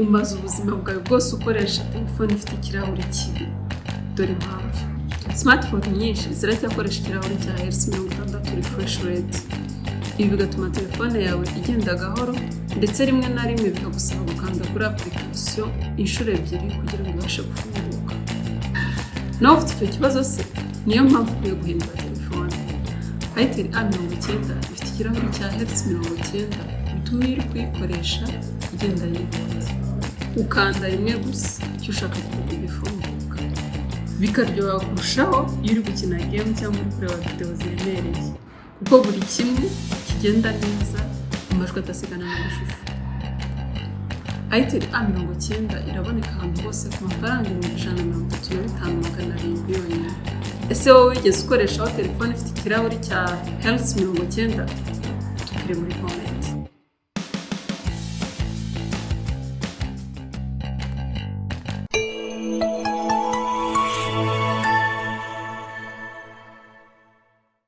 Umaze ubuzima bwawe bwose ukoresha telefone ifite ikirahuri kibi. Dore impamvu: smartphone nyinshi ziracyakoresha ikirahuri cya hertz 60 refresh rate. Ibi bigatuma telefone yawe igenda gahoro, ndetse rimwe na rimwe bikagusaba gukanda kuri application inshuro ebyiri kugira ngo ibashe gufunguka. Nawe ufite icyo kibazo se? Niyo mpamvu ukwiye guhindura telefone. Itel A90 ifite ikirahuri cya hertz 90, bituma iyo uri kuyikoresha igenda yihuta. Ukanda rimwe gusa, icyo ushaka kigahita gifunguka. Bikaryoha kurushaho iyo uri gukina game cyangwa uri kureba videwo ziremereye, kuko buri kimwe kigenda neza, amajwi adasigana n'amashusho. Itel A90 iraboneka ahantu hose ku mafaranga 135,700 yonyine. Ese wowe wigeze ukoreshaho telefone ifite ikirahuri cya hertz 90? Tubwire muri comment.